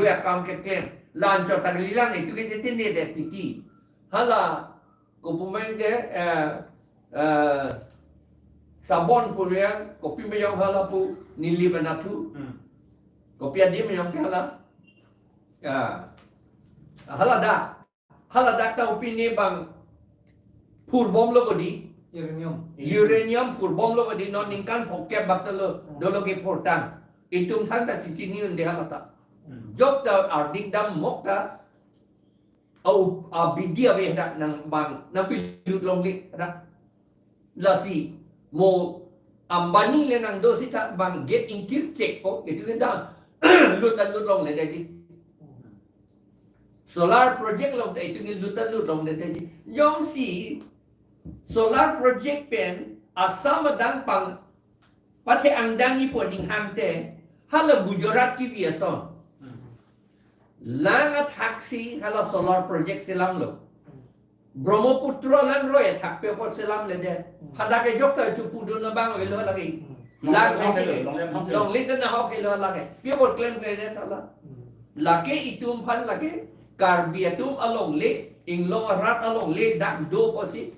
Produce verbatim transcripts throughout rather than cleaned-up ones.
akam keklem. La-anchot ta kalilang, itum ke setine det titi. Hala, kopi ma ke, eh, eh, sabon purian, kopi ma ke hala pu, neli banathu. Hmm. Kopi adim ma ke hala. Ya. Hala dak. Hala dak ta pini bang phurbomlo kodi. Uranium. Uranium phurbomlo kodi, non ningkan phongkep bak ta lo, Hmm. dolo kephurtang. Itum than ta chechini un-e hala ta. Hmm. Jok ta ardik dam mok ta, au, abidi ave dak nang bang, nangpilut longle dak. Lasi, mo Ambani le nangdo seta bang gate ingkir chek ko, itum ke dak lut ta lut longledetji. Solar project along ta itum ke lut ta lut longledetji. Jongsi solar project pen Assam adang pang pathe angdang ipo aning hangte, hala Gujarat kevi ason. Hmm. Lang athaksi hala solar project selamlo. Hmm. Brahmaputra lang roi athak pe apot selamledet. Hmm. Hadak kejok ta chepudun abang avelo lake. Hmm. Lang Longle lake. Longle Longle ta nahok avelo lake. Pi apot klemkledet hala. Hmm. Lake itum aphan lake Karbi atum alongle, Inglong arat alongle dak do pusi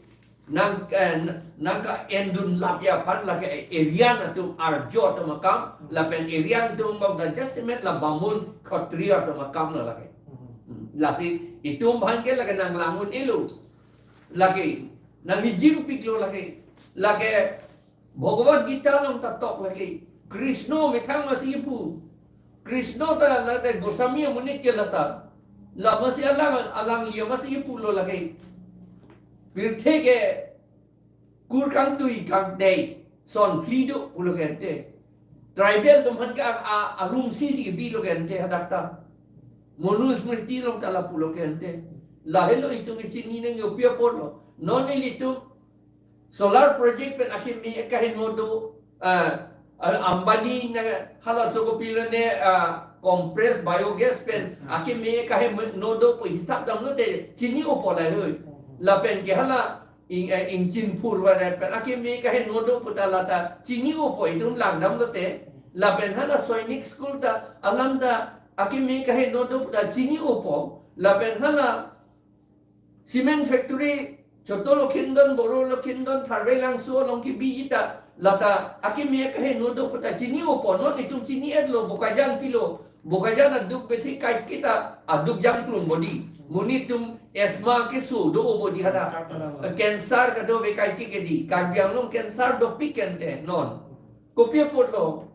nang, eh, nangke-endun lapji aphan lake Aryan atum, Arjo atum akam, lapen Aryan atum bang adjustment la Bamun Khatriya atum akam lo lake. Hmm. Hmm. Lasi itum aphan ke lake nanglang un-elo. Lake nangjirpiklo lake. Lake Bhagavad Gita along ta tok lake. Krishna methang masi pu. Krishna ta lake Goswami amonit ke lata. La masi alang, alangli masi pulo lake. Pirthe ke kur kangtui kangdei son phli do pulo ke ante. Tribal atum aphan ke a, a, arum sisi ke bilo ke ante hadak ta. Manusmriti along ta lapulo ke ante. Lahelo itum ke chini nangji pi apotlo. Non ilitum solar project pen akeme kaheno do, ah, ah, Ambani na halaso kopilo ne, ah, compressed biogas pen, hmm, akeme kaheno do pu hisap damlote chini-opo lahei. Hmm. Lapen ke hala ing, eh, ingchin phurvaret pen akeme kaheno do pu ta lata chini-opo, itum lang damlote. Lapen hala Sainik School ta alam ta akeme kaheno do pu ta chini-opo. Lapen hala cement factory, Choto Lokhindon, Boro Lokhindon, Tharve Langso along kebiji ta, lata akeme kaheno do pu ta chini-opo, non itum chini-etlo, Bokajan pilo, Bokajan aduk bethi kaiketa, aduk jangplung bodi, monit atum asthma keso do-o bodi hada. Cancer kadokave kaike ke di, Karbi Anglong cancer dopik ante, non. Kopi apotlo,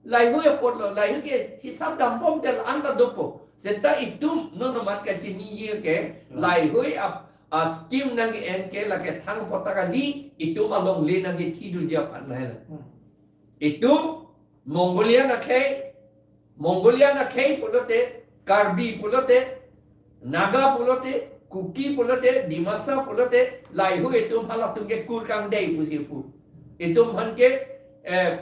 lahei apotlo, lahei ke hisap dambom tel anta dopo. Seta itum non amat kachiniji ke, hmm, lahei ap, a scheme nangke-en ke lake thang apot ta kali, itum alongle nangkethidunji aphan lahei. Hmm. Itum Mongolian akhei, Mongolian akhei pulote, Karbi pulote, Naga pulote, Kuki pulote, Dimasa pulote, lahei itum halatum ke kur kangdei pusi pu. Itum aphan ke, eh,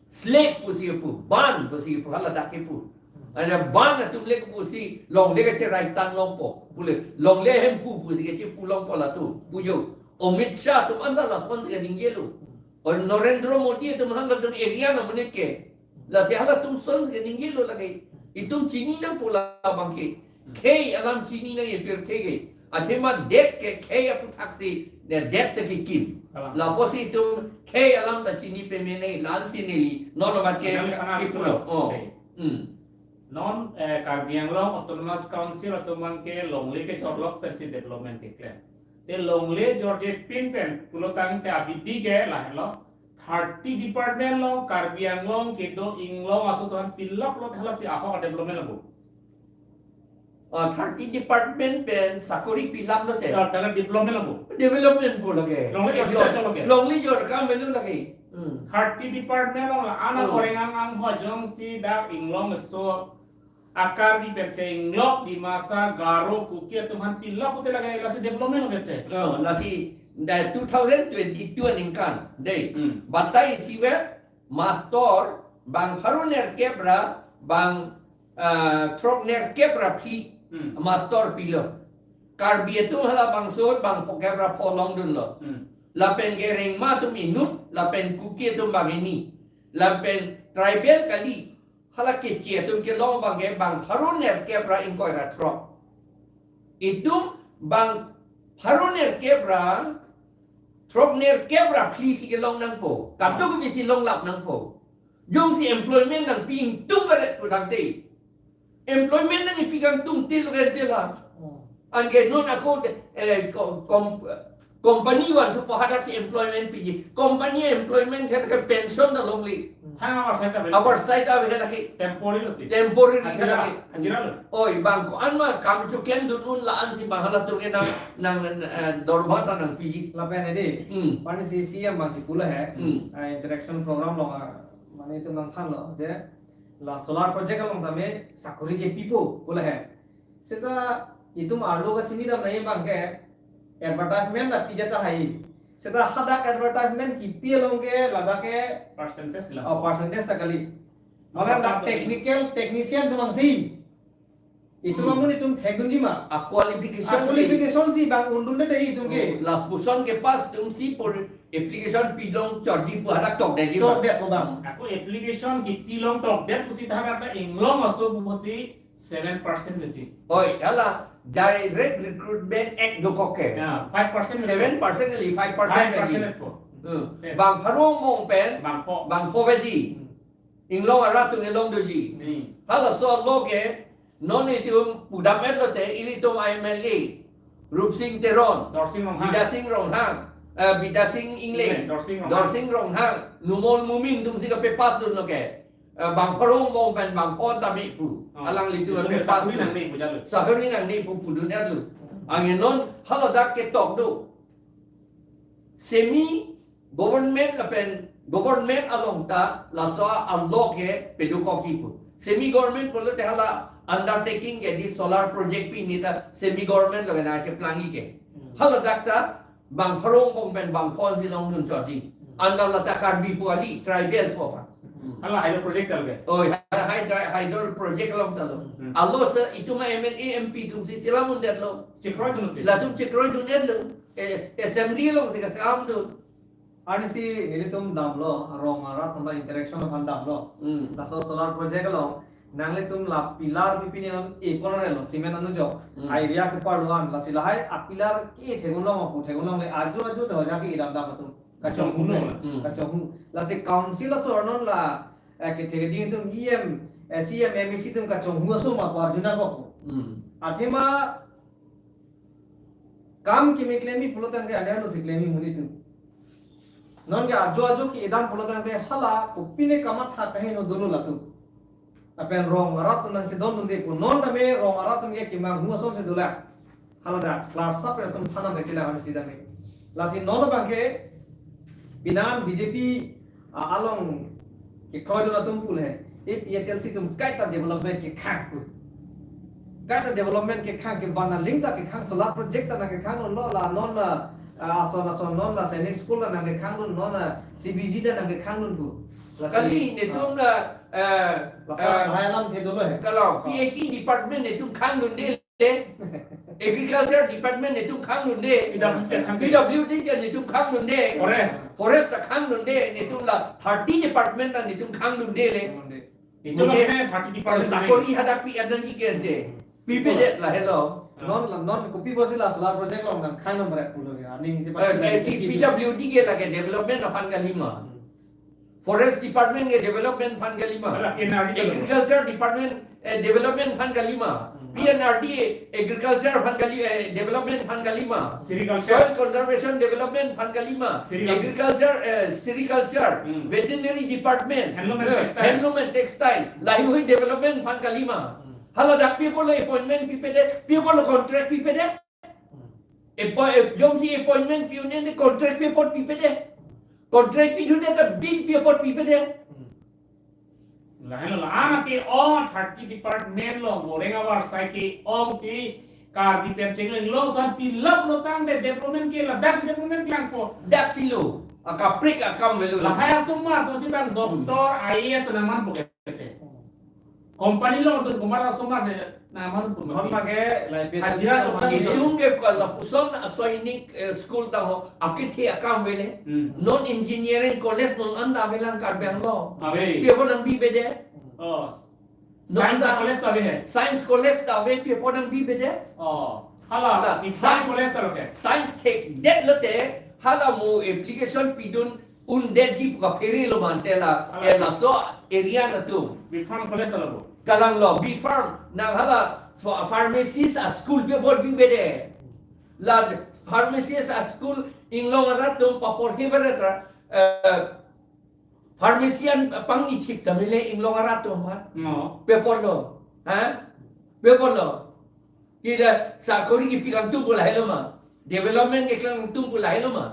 slave pusi pu, bond pusi pu, hala dak kepu. Ada bond atum le pusi, longle kacherai tang longpo. Pule, longle Hemphu pusi kachepu longpo latum. Pujo, Amit Shah atum anta lason si kaningjelo. Or Narendra Modi atum halatum area na menit ke. Lasi halatum son si kaningjelo lake. Itum chini nangpo labang ke. Khei alam chini nangji pirthe ke. Athema det ke khei aputhak si, ne det ta kekim. Alam. Lapusi itum khei alam ta chini peme nangji, la-ansi neli non amat ke, alam ke kana kipulo. Resource. Oh. Khei. Hmm. Non, eh, Karbi Anglong Autonomous Council atum aphan ke longle kechorlok pensi development keklem. Te longle jorje pin pen pulotangte abidi ke lahelo. Thirty department along Karbi Anglong kedo Inglong aso atum pilaplo, halasi ahok development abo. Ah, thirty department pen sakori pilaplote. Ya, dalam development abo. Development pu lake. Longle jorje, eh, chorlok ke. Longle jor kam melu lake. Hmm. Thirty department along la-an, hmm, akorte ang-ang ho, jongsi dak Inglong aso a-Karbi pen che Inglok, Dimasa, Garo, Kuki atum aphan pilap pute lake, lasi development lo kete. Oh, lasi, da two thousand twenty-two aningkan, dei. Hmm. Batai isivet, mastor, bang pharo nerkep ra, bang, ah, throk nerkep ra phli, hmm, mastor pilo. Karbi atum halabangso, bang phokep ra pho longdunlo. Hmm. Lapen ke Rengma atum inut, lapen Kuki atum bang hini. Lapen tribal kali, Hala keche atum kelong abangke bang pharo nerkep ra ingkoi ra throk. Itum bang pharo nerkep ra throk nerkep ra phli si kelong nangpo. Kadokave si longlap nangpo. Jongsi employment nangpi ingtung beret pudakte. Employment nangpi kangtung til ren til ha. Hmm. Anke non ako, eh, kom-, kom-, company vanthupo hadak si employment piji. Company employment khe ke pension ta longle. Thang our side ta ave. Our side ta ave khe ke. Temporary lo ti. Temporary khe ke. Hajira, hajira lo. Oi, bang ko-an ma kam choklemdun un la-an si bang halatum ke nang, nang, eh, dorbhata nangpiji. Lapen edi. Hmm. Pani si C M bang si pula hai. Hmm. Ah, interaction program lo, ah, mane itum nangthanlo je la solar project along tame sakori kepipo pula hai. Seta itum arlo kachinidam nangji abangke advertisement ta pideta hai. Seta hadak advertisement kipi along ke ladak ke percentage la. Oh, percentage ta kali. Mala dak technical technician atum si. Itum amun itum thekdunji ma. A qualification si. A qualification si bang undunde dei itum ke. Oh, lapuson ke pass atum si por application pidong chotji pu hadak tokdetji ma. Tokdetpo bang. Ako application kipi along tokdet pusi thadak ta inglong aso pusi seven percent nangji. Oi, hala Direct Recruitment Act dokok ke. Ya, five percent. Seven percent kali, five percent nangji. Five percent po. Hmm. Eh. Bang pharo angbong pen. Bang pho. Bang pho nangji. Hmm. Inglong arat atum kelong doji. Hmm. Halaso lo ke, non itum pudam-et lote, ilitum M L A, Rupsing Teron, Dorsing Ronghang. Bidya Sing Ronghang, eh, Bidya Sing Engleng, Engleng, Dorsing Ronghang. Dorsing Ronghang, Numal Momin atum si kape-pass dunlo ke. Eh, bang pharo angbong pen bang pho tame pu. Oh. Alanglitum itum kape-pass sakori dun. Nangne pu jalo. Sakori nangne pu pudun-etlo. Anke non haladak ketok do. Semi government lapen government along ta laso a-law ke pedokokji pu. Semi government pulote hala undertaking ke di solar project pini ta semi government lo ke nangcheplangji ke. Hmm. Haladak ta bang pharo angbong pen bang pho si longdun chotji. Hmm. Anta lata Karbi pu kali, tribal pu pa. Hmm. Hala hydro project ta lo ke. Oh, ha-, hydro, hydro project along ta lo. Hmm. Alo se itum a M L A M P atum si selamdundet lo. Chekroidun te. Latum chekroidun-et lo. Eh, assembly along si kaselam do. Arnisi nelitum damlo, rong arat atum interaction aphan damlo. Hmm. Laso solar project along, nanglitum la pillar pipine non epon relo, cement anujok. Hmm. Area keparlo an, lasi lahai a pillar ke theklong apu, theklongle ajo ajo doja ke idam dam atum. Kachonghu lo. Hmm. Kachonghu. Lasi council aso non la, eh, kethek ding atum E M, eh, C M, M A C atum kachonghu aso ma ko arjuna ko. Hmm. Athema kam kimi klemji pulo tangte ane ano si klemji monit atum. Non ke ajo ajo ke-idam pulo tangte hala kopine kamatha kaheno dolo latum. Lapen rong arat atum nangchedondunde pu non tame rong arat atum ke kemanghu ason si dolang. Hala dak klar sap atum thana de kila kami si tame. Lasi non abangke pinan B J P, ah, along kekroidun atum pu le, A P H L C atum kaita development kekhang pu. Kaita development kekhang ke van aling ta kekhang, solar project ta nangkekhangdunlo, la non la, ah, ason ason non la Sainik School ta nangkekhangdun, non la C B G ta nangkekhangdun pu. Lasi, kali netum ah, la, eh, laso eh, lahai alam the dolo he. Kalau Ah. P H E department netum khangdunde le, Agriculture Department netum khangdunde. P W D khang. P W D netum khangdunde. Forest. Forest ta khangdunde, netum la thirty department ta netum khangdunde le. Khangdunde. Itum la thirty department sakori hadak pi-et nangji ke ante. Pipedet lahelo. Non la, non kopi pusi la solar project along nangkhang nang beret pulo ya. Ning si Eh, eh, P W D ke lake development aphan kalima. Hmm. Forest Department ke development aphan kalima. Hala, P N R D ke Agriculture Department, eh, development aphan kalima. Hmm. P N R D A Agriculture aphan kali, eh, development aphan kalima. Sericulture. Soil Conservation Development aphan kalima. Sericulture. Agriculture, eh, Sericulture, Hmm. Veterinary Department, Handloom and eh, Textile. Handloom and Textile, Livelihood Development aphan kalima. Hmm. Hala dak pi apotlo appointment pipedet, pi apotlo contract pipedet. Hmm. Appo-, eh, jongsi appointment pi un-e contract pi apot pipedet. Contract pidunde ta bill pi apot pipedet. Hmm. Lahelo la-an ke-ong thirty department lo goreng avar sai ke-ong si Karbi pen cheng leng lo san pilap lo tangte development ke ladak si development klangpo. Dak si lo, akaprek akam avelo. Lahai asomar atum si bang Hmm. doctor, I A S nangmanpo ke. Company along atum komat asomar si nangmanpo. Non abangke lahai pen hajira chokdam. Itum ke ko lapuson a Sainik, eh, School ta ho, akethe akam avele. Hmm. Non engineering college non anta avelang Karbi Anglong. Ave. Pi apot nangpipedet. Oh. Science college ta ave he. Science college ta ave, pi apot nangpipedet? Oh. Hala, hala, Imphal science college ta lo ke? Science thekdet lote, hala mo application pidun undetji pu kaphere lo mante la, hala, eh, laso area atum. B Pharm college ta lo bo. Kalang lo, B Pharm, nang hala pha-, pharmacist a school pi apot pipedet? La pharmacist a school inglong arat atum paporhe veret ra, eh, pharmacy an pangni thip ta mele inglong arat atum ha. No. Pi apot lo. Ha? Pi apot lo. Kita sakori kipi kangtung pu lahelo ma. Development keklem kangtung pu lahelo ma.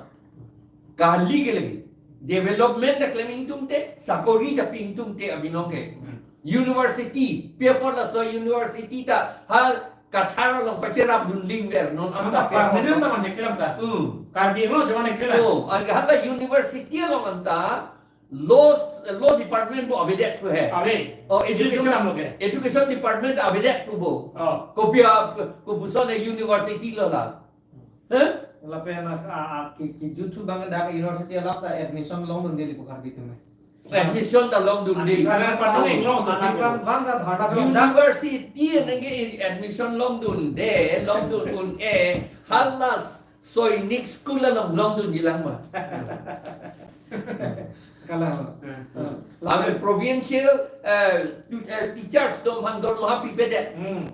Kali ke lagi. Development ta klem ingtungte, sakori ta pi ingtungte abinong ke. Hmm. University, pi apot laso university ta ha Cachar along pacherap dun lingver non. Anta anta pi apot permanent lo. Taman keklem sa. Hmm. Karbi Anglong jaman keklem. Oh, anke hala university along anta law, law department bo avedet pu he. Ave. Oh, education, education dam lo ke? Education department avedet pu bo. Oh. Kopi a, kopuson a university lo la. Hah? Lapen a, a, a, ki, kijut thu abang dak university alap ta admission longdunde li pu Karbi atum he. Admission ta longdunde. Aningkan, aningkan, aningkan, aningkan, aningkan, aningkan, aningkan, aningkan, aningkan, university nangke admission longdunde, longdun un-e, hala Sainik school along longdunji lang ma. Kalang. Hmm. Hmm. Ave provincial, eh, tu-, eh, teachers atum aphan dormaha pipedet. Hmm.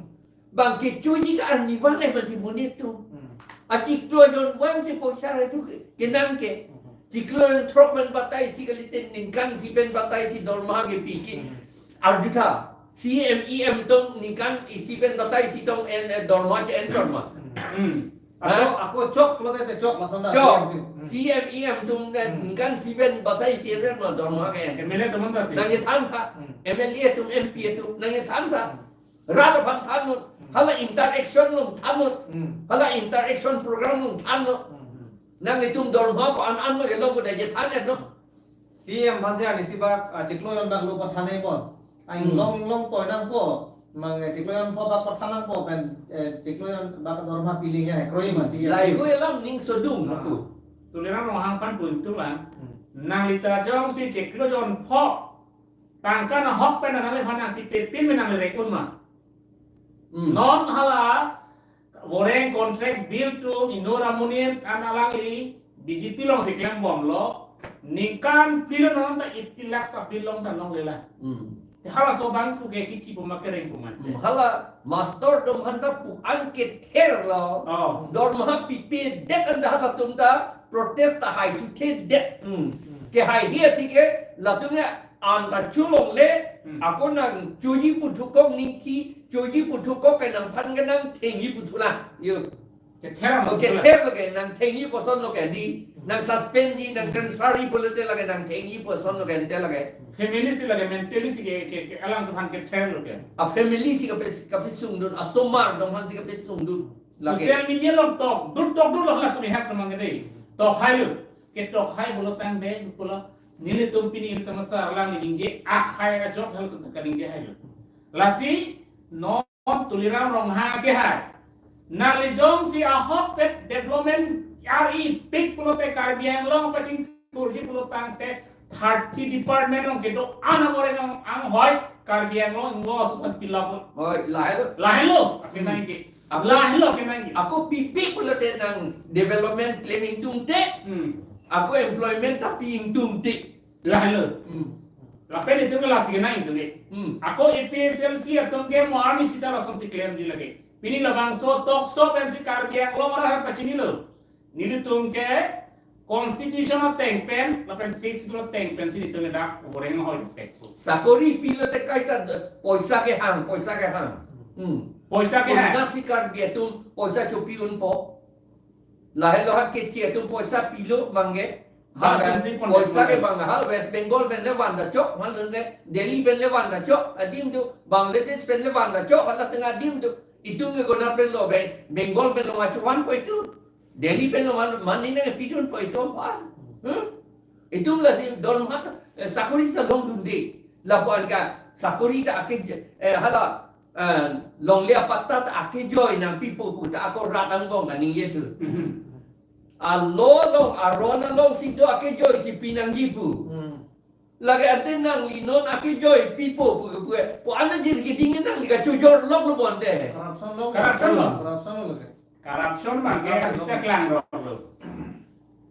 Bang kechoji ke arnivan eh mati monit atum. Hmm. Achiklo ajon vangsi poisa redu ke, kenang ke. Hmm. Chiklo ajon throk pen batai isi kalite ningkan isi pen batai isi dormaha kepi ke. Hmm. Arjutha, C M, E M atum ningkan isi pen batai isi atum en, eh, dormaha ke-en chot ma. Hmm. Ako, ha? Ako chok pulote te chok lason ta. Chok. C M atum. Hmm. C M, E M atum, eh, hmm, ningkan isi pen batai isi en ma dormaha ke-en. M L A atum anta te. Nangkethan tha. Hmm. M L A atum, M P atum, nangkethan tha. Hmm. Rat aphan than non. Hmm. Hala interaction along than non. Hmm. Hala interaction program along than non. Hmm, hmm. Nanglitum dormaha ko-an an ma kelong ko da je than non. C M aphan si arnisi bak, ah, chiklo ajon bak lo pathan nangpo. Ah, hmm, inglong inglong poi nangpo. Mang, eh, chiklo ajon pho bak pathan nangpo pen, eh, chiklo ajon bak dormaha piling ya, kroi ma C M. Lahei alam ning sodung. Ah. Nangtu. Tuliram Ronghang aphan pu ingtung lang. Hmm. Nangli ta jongsi chiklo ajon pho tangka nahok pen nangliphan nangpipe pin pen nangli rek un ma. Hmm. Non hala voreng contract bill atum inut amonit an alangli B J P alongsi klembomlo, ningkan phli lo non ta eighty lakhs a bill long ta longlelang. Hmm. Te halaso abang pu ke kithi pu ma kereng pu ma te. Hmm. Hala master atum aphan ta pu an kether lo. Oh. Dormaha pipedet anta halatum ta protest ta hai thuthedet. Hmm. Hmm. Kehaihe atike latum ya anta cholongle, hmm, ako nangchoji puthukok ningthi, choji puthukok ke nangphan ke nangthengji puthulang. Yo. Kether ma. Okay, kether lo ke, nangthengji puson lo ke dei, nangsuspendji, nangtransferji pulote lake nangthengji puson lo ke, ante lake. Family si lake, mentally si ke, ke, ke alangtum aphan kether lo ke. A family si kape, kapesungdun, asomar atum aphan si kapesungdun. Lake. Social media along tokdut, tokdut lo halatum ehak atum abang ke dei. Tokhai lo. Ketokhai pulo tangte, pulo. Nelitum pini ilitum asar alangli ningje akhai ajok halatum kaningje hai lo. Lasi, non Tuliram Ronghang ke hai. Nangli jongsi ahokpet development R E pik pulote Karbi Anglong pachingthurji pulo tangte thirty department along kedo-an avoreng ang, anghoi Karbi Anglong ngo asutan pilap. Hoi, lahelo. Lahelo, akhir, hmm, nangke. Ako, lahelo kenangji. Ako pipe pulote nang development klem ingtungte. Hmm. Ako employment ta pi ingtungte. Lahelo. Hmm. Lapen itum ke lasi kenang ingtungte. Hmm. Ako A P H L C atum ke mo arnisi ta lasonsi klemji lake. Pini labangso tokso pensi Karbi Anglong arat pachinilo. Nelitum ke Constitution ateng pen, lapen Sixth Schedule ateng pensi nelitum ke dak avoreng anghoi tek. Sakori pilote kaita poisa kehang, poisa kehang. Hmm. Poisa kehang. Konatsi Karbi atum poisa chopi unpo. Lahelo ha Keche atum poisa pilo abang ke. Bang, ha, pensi pon poisa ke pon. Bang ha West Bengal pen le vanda chok, ha le Delhi pen le vanda chok, adim do, Bangladesh pen le vanda chok, hala tengah adim do. Itum ke konat pen lo be, Bengal pen lo ma chovan po itum. Delhi pen lo man, man ni nangpidunpo itum aphan. Hmm? Itum lasi dormaha, eh, sakori ta longdunde. Lapu-an ke sakori ta ake, eh, hala, eh, longle apatta ta akejoi nangpipo pu ta ako rat angbong kaningje thu. Mhm. Alo along, aron alongsi do akejoi si pinangji pu. Hmm. Lake ante nangli non akejoi pipo pu pu. Ko-an ajir keding nangli kachojor lok lo bonte. Corruption lo. Corruption lo. Corruption lo lake. Corruption abang ke Corruption. Arista klangrok lo.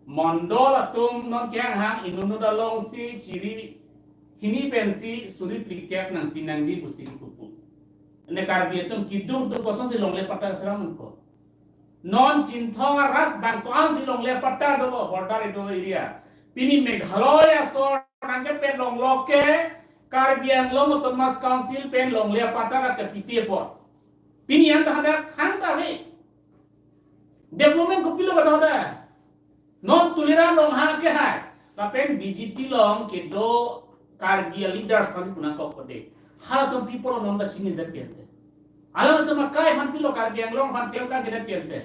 Mondol atum non kehang inut-inut alongsi chiri hini pensi suri phlikep nangpi nangji pusi pupu. Ne Karbi atum keduk duk kosonsi longle patta serang ko. Non Chinthong arat abang ko-ansi longle patta dolo border edo area. Pini Meghalaya asor nangkepet longlok ke Karbi Anglong Autonomous Council pen longle patta ra kepipi apot. Pini anta hadak thangta ave. Development kopilo kedo hadak. Non Tuliram Ronghang ke hai. Lapen B J P along kedo Karbi leaders aphansi pu nangkok kode. Halatum people non ta chinidet kente. Alangtum akai aphan pilo Karbi Anglong aphan klem kangkedet kente.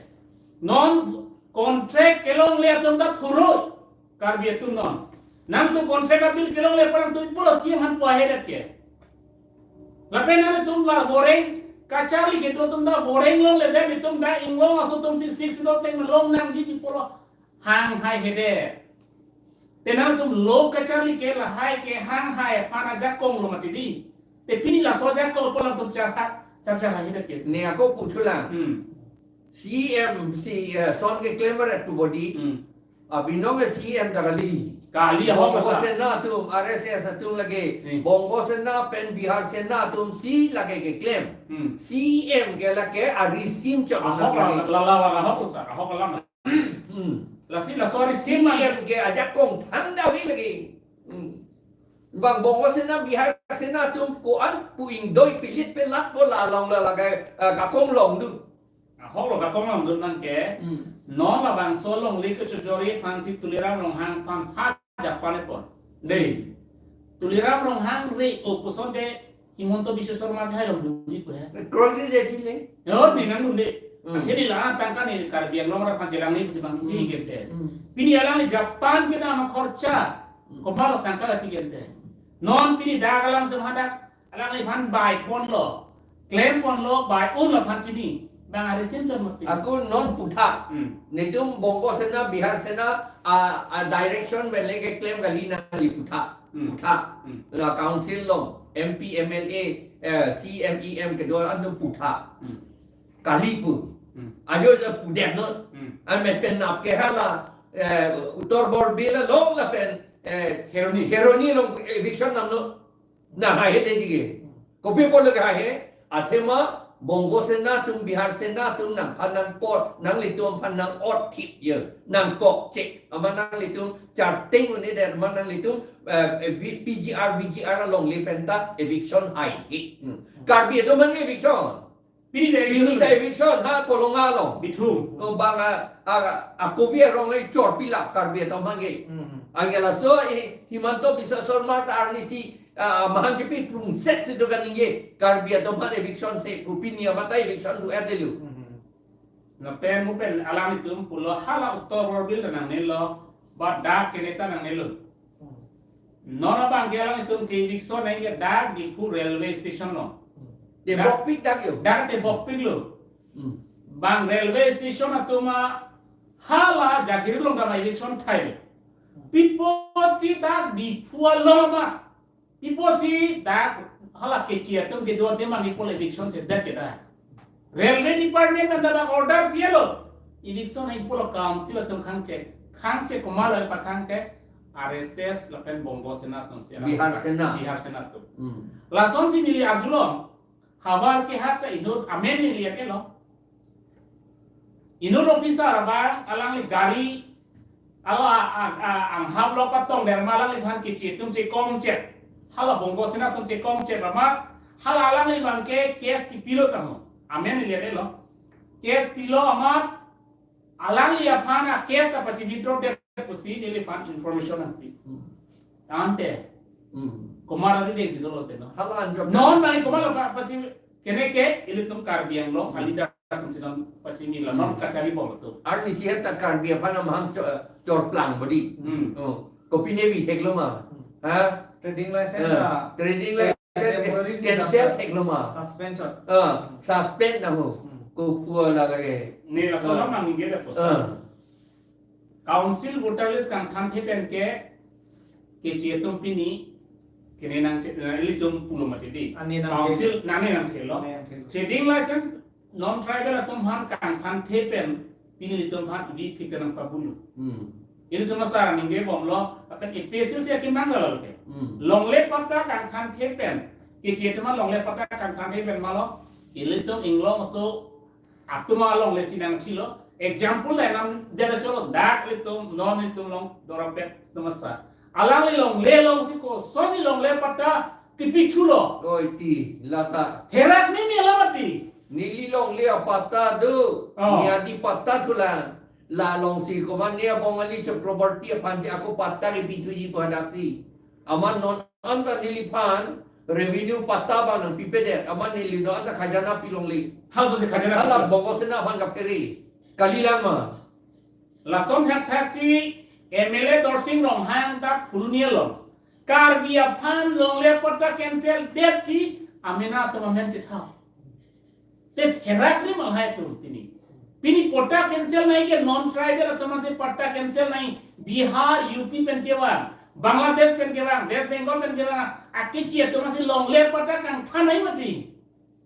Non contract kelongle atum ta thuro Karbi atum non. Nangtum contract abill kelongle aphan nangtum pulo C M aphan pu ahedet ke. Lapen nangtum la voreng kacharli kedo atum ta voreng longledet, itum ta inglong aso atumsi six lo teng long nangji pu pulo hang hai hede. Te nangtum lo kacharli ke lahai ke hang hai aphan ajakong lo mati di. Te pini laso ajakong pulo nangtum charhak charcha hai hede ke. Ne ako puthulang. Hmm. C M si, eh, son keklem ret pu bodi. Hmm. Abinong ke C M ta kali. Kali, ahok Bongo kata. Sena atum, R S S atum lake. Hmm. Bongo Sena pen Bihar Sena atumsi lake keklem. Hmm. C M ke lake arisim chot Ahok lake. La, la, la, la, ahok sa, ahok la. Hmm. Lasi la sorry C M. C M ke ajakong thangta ave lake. Hmm. Bang Bongo Sena, Bihar Sena atum ko-an pu ingdoi pilit pelat bola along la lake, eh, kakong longdun. Ahok lo kakong longdun abang ke. Hmm. Non labangso longle kechojor aphansi Tuliram Ronghang aphan ha japan epon. Dei. Tuliram Ronghang re o puson te Himanta Biswa Sarma ke hai longdunji pu he. Crore ni de chile. Yo, ni nangdunde. Hmm. Akhirnya la tangka ni Karbi Anglong ra aphan chelang ni pusi abang Hmm. ji kente. Hmm. Pini alangli japan ke nama khorcha. Hmm. Komat lo tangka la pi kente. Non pini dak alangtum hadak alangliphan bai ponlo, klem ponlo, bai un laphan chini. Bang arisim chot mati. Ako non puthak. Hmm. Netum Bongo Sena, Bihar Sena, a, a direction pen lake klem kali nangli puthak. Hmm. Puthak. Hmm. La council along, M P, M L A, eh, C M, E M kedo atum puthak. Hmm. Kali pu. Hmm. Ajo ja pudet non. Hmm. An met pen nap ke hala, eh, Uttar Borbil along lapen, eh, Kheroni. Kheroni along eviction nam non. Nang hai hede ji ke. Kopi pulo ke hai he. Athema Bongo Sena atum, Bihar Sena atum nangphan nangkok, nanglitum aphan nang-ot thip ye. Nangkok chek. Amat nanglitum charting un-edet, amat nanglitum, eh, eh, V-, P G R, V G R alongle pen ta eviction hai he. Hmm. Karbi atum aphan eviction. Pini ta eviction. Pini ta eviction, ha, Kolonga along. Bithung. Oh, bang a, a, a, akovi arong le chor pila Karbi atum aphan ke. Hmm. Anke laso, eh, Himanta Biswa Sarma ta arnisi, ah, mahang kipi prungset si dogan ningje Karbi atum aphan eviction si pu pini amat ta eviction pu er delu. Hmm. Lapen mo pen alanglitum pulo hala Uttar Borbil ta nangnelo, ba dak kene ta nangnelo. Hmm. Non abang ke alanglitum ke eviction nangke dak Diphu railway station lo. Hmm. Dak, Tebokpik dak yo. Dak Tebokpik lo. Hmm. Bang railway station atum a hala Jagir along ta ma eviction thai lo. Pi apotsi dak Diphu along ma. Pi apotsi dak hala Keche atum kedo adim abang ipul eviction sedet ke dak. Railway department nang dak order pilo. Eviction hai pulo council atum khangchek. Khangchek komat lo pakhang ke R S S lapen Bongo Sena atum si. Bihar Sena. Bihar Sena atum. Hmm. Lasonsi neli arjulong. Havar ke hat ta inut amen neli ake lo. Inut officer abang alangli gari ala a, a, anghap lo patong derma alangliphan Keche atum chekong chek. Hala Bongo Sena atum chekong chek amat. Hala alangli abang ke case kipilo tamo. Amen neli ake lo. Case pilo amat. Alangli aphan a case ta pachi withdraw det pusi neliphan information nangpi. Hmm. Tangte. Hmm. Komat ari dengsi dolo te no. Hala anjok. Non nai komat lo pa-, pachi kene ke ilitum Karbi Anglong, hmm, kali dasam sinon pachi mila non, hmm, kachari bom tu. Arnisi het ta Karbi aphan amahang cho-, chorplang bodi. Hmm. Oh. Kopi nevi theklo ma. Hmm. Ha? Trading license, eh, ta trading license temporary si cancel, suspe-, theklo ma. Suspend chot. Ah, hmm, suspend nang ho. Hmm. Ko kuala lagi. Ne laso, ah, lam nang ningje da posa. Ah. Council voter list kangthanthe pen ke Keche atum pini kene nangche, eh, ilitum pulo mati di. Ane nang Council nane nangthelo. Ane nangthelo. Trading license non-tribal atum aphan kangthanthe pen pini ilitum aphan ivi phit nangpabulu. Hmm. Ilitum asar ningje bomlo, lapen A P H L C akemang lo ke. Hmm. Longle patta kangthanthe pen, keche atum longle patta kangthanthe pen malo, ilitum inglong aso atum alongle si nangthilo. Example la nam jada cholo, dak ilitum, non ilitum along dorampet atum asar. Alangli longle alongsi kosonsi longle patta kipithulo. Oi ti, lata. Therak ni ni alam mati. Neli longle apatta do. Oh. Ne adi patta thulang. La alongsi komat ne Bongali Chakraborty aphan je ako patta kipithuji pu hadaksi. Amat non anta neliphan revenue patta abang nangpipedet. Amat neli non anta khajana pilongle. Hal to si khajana Hala pilong. Bongo Sena aphan kaphere. Kalilang ma. Lason thakthaksi M L A Dorsing Ronghang ta phuruni along Karbi aphan longle patta cancel detsi amena atum amen chethap. Te therak ri malhai atum pini. Pini patta cancel nangji ke non-tribal atum si patta cancel nangji, Bihar, U P pen kevang, Bangladesh pen kevang, West Bengal pen kevang, akeche atum si longle patta kangthan nangji mati.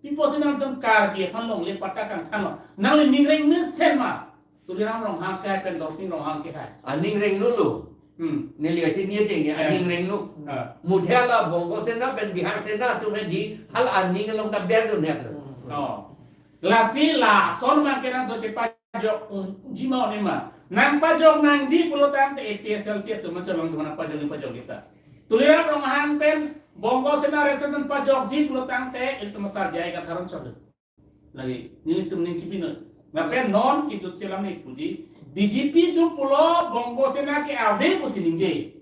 Pi apotsi nangtum Karbi aphan longle patta kangthanlo? Nangli ning reng mesen ma? Tuliram Ronghang ke pen Dorsing Ronghang ke hai. Aning rengno lo. Hmm. Neli kachini ateng ya, eh, aning rengno. Ah. Muthe hala Bongo Sena pen Bihar Sena atum hedi, hala aning along ta ber dun ya. Oh. Lasi lason abang ke nangtum chepajok unji ma, one ma? Nangpajok nangji pulo tangte A P H L C atum ma cholong atum nangpajok, nangpajok kita. Tuliram Ronghang pen Bongo Sena registration pajokji pulo tangte ilitum asar jai katharon chok. Lagi, nelitum ning chipinoi. Lapen non kejut selam ne puji, B J P atum pulo Bongo Sena ke ave pusi ningje.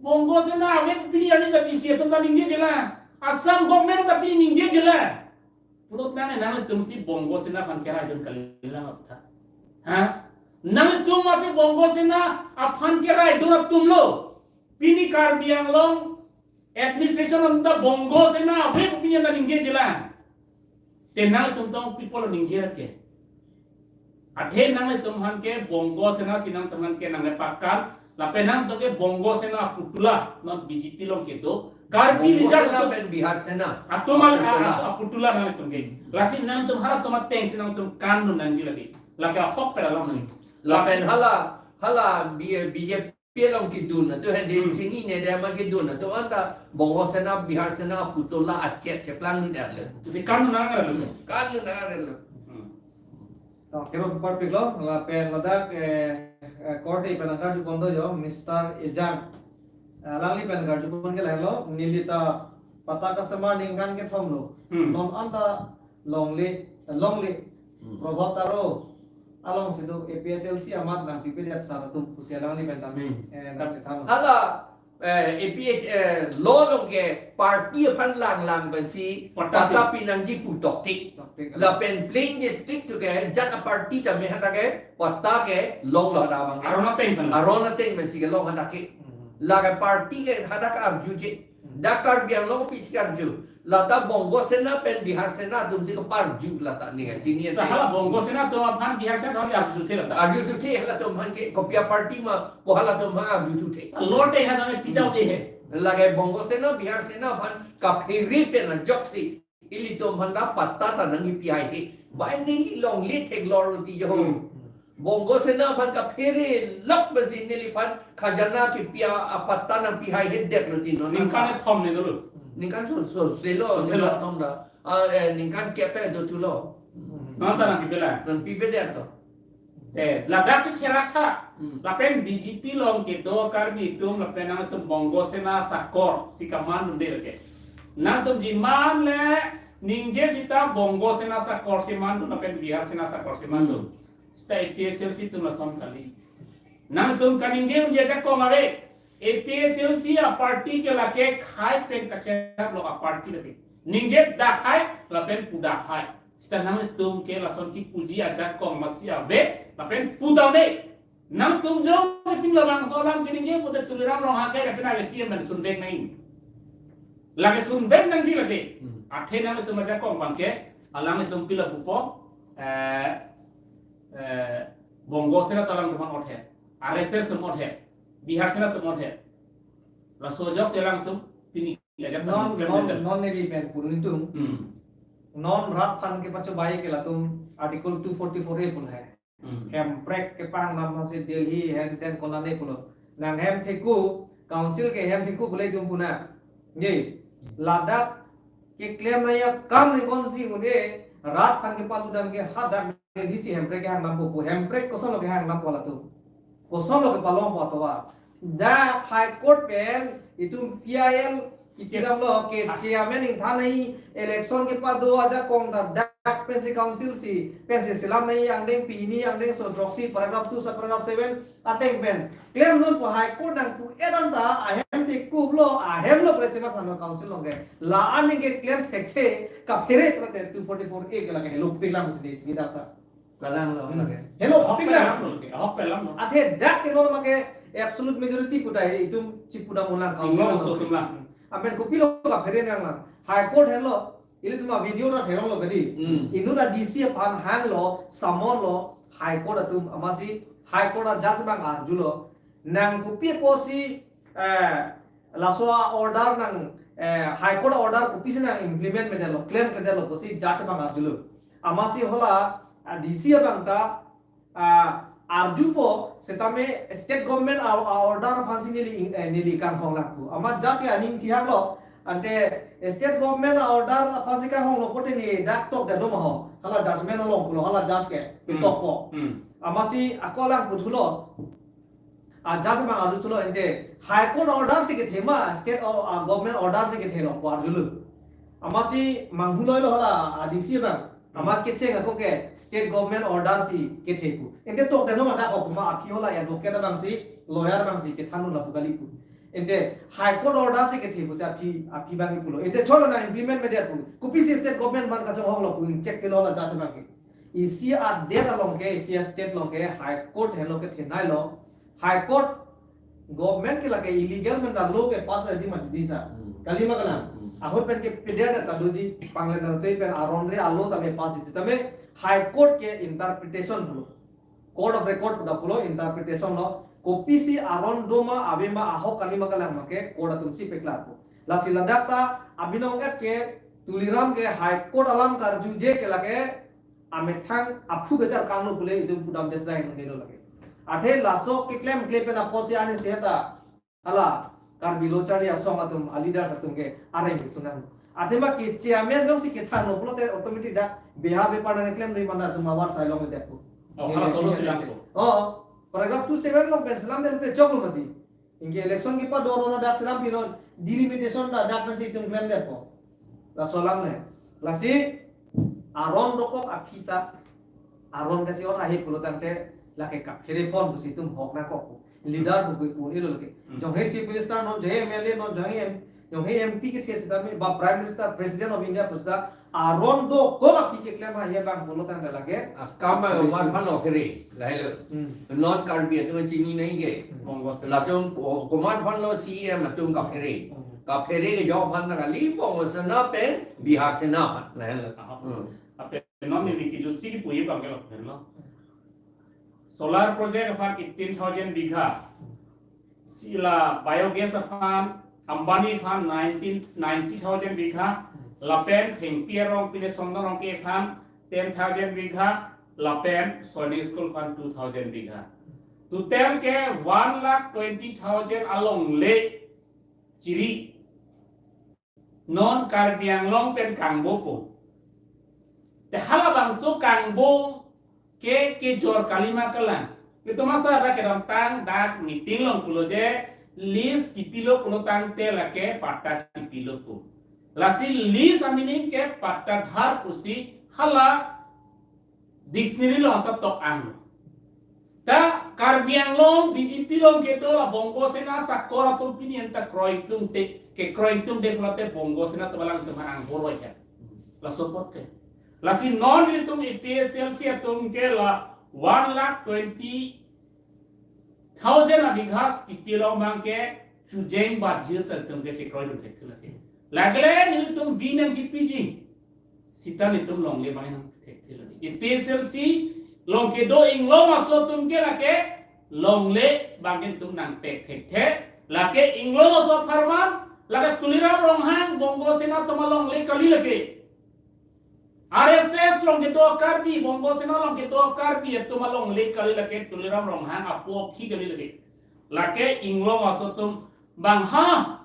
Bongo Sena ave pini ani ta D C atum ta ningjeje la. Assam government ta pini ningjeje la. Pulo tangte nanglitum si Bongo Sena aphan keraidun kalilang apta. Ha? Nanglitum masi Bongo Sena aphan keraidun atum lo. Pini Karbi Anglong administration atum ta Bongo Sena ave pu pini anta ningjeje la. Te nanglitum tong people ningje ke. Athe nanglitum aphan ke Bongo Sena si nangtum aphan ke nanglepakan, lapen nangtum ke Bongo Sena aputula, non B J P along kedo. Karbi Bongo leader Sena atum pen Bihar Sena atum al-, a-, aputula. A-, aputula nanglitum ke. Lasi nangtum halatum atengsi nangtum kan dun nangji lagi. Lake ahok pen alam nang. Lapen hala, hala B-, B J P along kedun atum hedi Hmm. chinine de ma kedun atum anta Bongo Sena, Bihar Sena aputula achet cheplang dun le. Si kan dun nang le. Kan dun nang le. Hmm. To, kero parpiklo, lapen ladak, eh, eh, korte pen karju pon do jo, Mister Ejang. Eh, alangli pen karju pon ke lahelo, neli ta patta kasemar ningkan kethom lo. Hmm. Non anta longle, longle. Hmm. Probhat Taro alongsi do A P H L C amat nangpipedet asar atum pusi alangli pen tame, Hmm. eh, nangchethanlo. Hala, eh, A P H, eh, law along ke party aphan langlang pensi Patta patta pi- pinangji pu toktik. Toktik. Lapen plain district atum ke jat aparty tame hadak ke patta kelonglo hadak abang ke. Aron ateng kan. Aron ateng pensi kelong hadak ke. Hmm. Lake party ke hadak arju je. Hmm. Dak Karbi Anglong pisi arju. Lata Bongo Sena pen Bihar Sena atum si keparju lata ning kachini. Sa hala Bongo Sena atum aphan Bihar Sena atum arjuthe lata. Arjuthe halatum aphan ke kopi aparty ma pu halatum aphan arjuthe. Law ateng ha tame pidau de he. Lake Bongo Sena, Bihar Sena aphan kaphere pen ajoksi ilitum aphan ta patta ta nangkipi haihe. Bai neli longle theklonglo ti jo. Hmm. Bongo Sena aphan kaphere lok pensi neliphan khajana kipi apatta nangpi haihedet lo ti non. Ningkan kethom ne dolo. Ningkan so, so, selo, Soselo. Ningkan kethom ta. Ah, eh, ningkan kep pen dothulo. Hmm. Non ta nangkipi la. Nangpipedet lo. Eh, ladak chetherak tha. Hmm. Lapen B J P along kedo Karbi atum lapen nangtum Bongo Sena asakor si kaman dunde lake. Nangtum jiman le ningje sita Bongo Sena asakor si man dun lapen Bihar Sena asakor si man dun. Hmm. Sita A P H L C atum lason kali. Nangtum kaningje unji ajakong ave. A P H L C aparty ke lake khai pen kacherap lo aparty lake. Ningje dahai lapen pu dahai. Sita nangtum ke lason kipuji ajakong masi ave lapen pu dam de. Nangtum jongsi pini labangso alam kaningje pute Tuliram Ronghang ke lapen ave C M pen sunbek nang. Lake sunbek nangji lake. Hmm. Athe nangtum ajakong abang ke alanglitum pila pupo, eh, eh, Bongo Sena ta alangtum othe, R S S atum othe, Bihar Sena atum othe. Laso ajoksi alangtum pini ajat non, non, non neli pen pudun itum. Hmm. Non rat aphan kepachobei ke latum Article two forty-four A pu lahai. Hmm. Hemprek kepangdam aphansi Delhi henten konane pulo. Nang hem theku, council ke hem theku pule itum puna. Nge, ladak keklem nangji akam ni konsi un-e, rat aphan kepatudam ke hadak Delhi si Hemprek kehangdampo pu. Hemprek kosonlo kehangdampo latum? Kosonlo kepalongpo atovar? Dak High Court pen itum P I L kipi damlo ke chairman ingthan nangji, election kepado ajakong ta dak pensi council si pensi selam nangji angdeng pini angdeng so throksi paragraph two sub paragraph seven ateng pen klemdunpo. High Court nangpu-et anta ahem thekuplo, ahemlo pu le chemathanlo council along ke. La-an ningke klem thekthe kaphere pulote two forty-four A ke lake helo piklang pusi dei si dak sa. Kalanglo. Hmm. Lake. Helo piklang. Ahok pelam lo, ahok pelam lo. Athe dak ke non make absolute majority pu ta itum chipudam unlang council. Inglo along so atum lang. Amen kopilo kaphere nanglang. High Court henlo. Ilitum a-video ra theronglo kadi. Hmm. Inut a-D C aphan hanglo, summon lo, High Court atum amatsi High Court a-judge abang arjulo. Nang kopi apotsi, eh, laso a-order nang, eh, High Court a-order kopisi nang implement medetlo, klemkledetlo pusi judge abang arjulo. Amatsi hala, ah, D C abang ta, ah, arjupo setame state government a, a-order aphansi neli, eh, neli kanghong lang pu. Amat judge ke aning thihaklo, ante state government a-order aphansi kanghonglo pulote ne dak tokdetlo ma ho. Hala judgment along pulo, hala judge ke, hmm, petokpo. Hmm. Amatsi ako lang puthulo. A-judge abang arjuthulo ante High Court order si kethe ma, state o-, ah, government order si kethelo pu arjulo. Amatsi manghuloilo hala a-D C abang. Amat kecheng ako ke state government order si kethe pu. Ante tokdetlo ma dak ho pu ma aphi hala advocate abangsi, lawyer abangsi kethan un lapu kali pu. Ante High Court order si kethe pusi aphi, aphi abang pulo. Ante cholo nang implement medet pu. Kopisi state government aphan kachonghonglo pu ingcheck pilo hala judge abang ke. Isi a-state along ke, isi a-state along ke High Court henlo kethenei lo. High Court government ke lake illegal pen ta law ke pass aji mati dei sa. Hmm. Kali ma kalang. Hmm. Ahut pen ke pedet ta doji panglen na tei pen aron re a-law tame pass dei setame High Court ke interpretation pulo. Court of record pu ta pulo, interpretation lo. Kopisi aron do ma ave ma ahok kali ma kalang ma ke court atum si peklarpo. Lasi ladak ta abinong et ke Tuliram ke High Court alam karjuje ke lake amethang aphu kacharkanglo pule itum pudam desda henlo lake. Athe laso keklemkle pen apotsi ani seta hala Karbi Lo Charli Asong atum a-leaders atum ke areng kesunang. Athe ma ke chairman jongsi kethanlo pulote automatic dak beha bepar nang klemdei mana atum avar sai longledet pu. Oh, hala solo selampo. Oh, paragraph two seven along pen selamdet te choklo mati. Anke election kepado aron ta dak selam pinon, delimitation ta dak pensi itum klemdetpo. Laso alam ne. Lasi aron dokok aphi ta, aron kachesik ahe pulo tangte lake kaphere pon pusi itum hok nangkok pu. Leader pu ke pu ilo lake. Hmm. Jonghe Chief Minister non, jonghe M L A non, jonghe M, jonghe M P kethe setame, ba Prime Minister, President of India pu seta, aron dokok aphi keklem ahe abang pulo tangte lake. Akam ba komat aphanlo kere, lahelo. Hmm. Non Karbi atum chini nangji ke. Hmm. Bongo Sena. Latum ko-, komat aphanlo C E M atum kaphere. Hmm. Kaphere kejok aphan ta kali Bongo Sena pen Bihar Sena aphan, lahelo. Aha. Hmm. Ape non neli kejutsi kipuji abang ke lo, lo. Solar project aphan eighteen thousand bigha. Si la biogas aphan, Ambani aphan nineteen, ninety thousand bigha, lapen thengpi arong pine Sonda Rongke aphan ten thousand bigha, lapen Sainik School aphan two thousand bigha. Total ke one lakh twenty thousand alongle chiri non Karbi Anglong pen kangbopo. Te halabangso kangbo ke kejor kali ma kalang. Itum asar ta kedamtang dak meeting along pulo je lease kipilo pulo tangte lake patta kipilo pu. Lasi lease a-meaning ke pattadhar pusi hala dictionary along ta tok ang. Ta Karbi Anglong B J P along kedo la Bongo Sena sakor atum pini anta kroitung te, kekroitung te pulote Bongo Sena atum alang atum angbor roi ya. Laso apot ke. Lasi non itum A P H L C atum ke la one lakh twenty thousand abighas kipilo abang ke chujeng bajir ta itum ke chekroi dun thekthe lake. Lagle nelitum bi nangji piji. Seta nelitum longle abang nangpek thekthe lake. A P H L C along kedo inglong aso atum ke lake longle abang ke nelitum nangpek thekthe. Lake inglong aso apharman Lake Tuliram Ronghang Bongo Sena atum alongle kali lake. R S S along kedo Karbi, Bongo Sena along kedo Karbi atum alongle kali lake Tuliram Ronghang apo aphi kali lake. Lake Inglong aso atum bang ha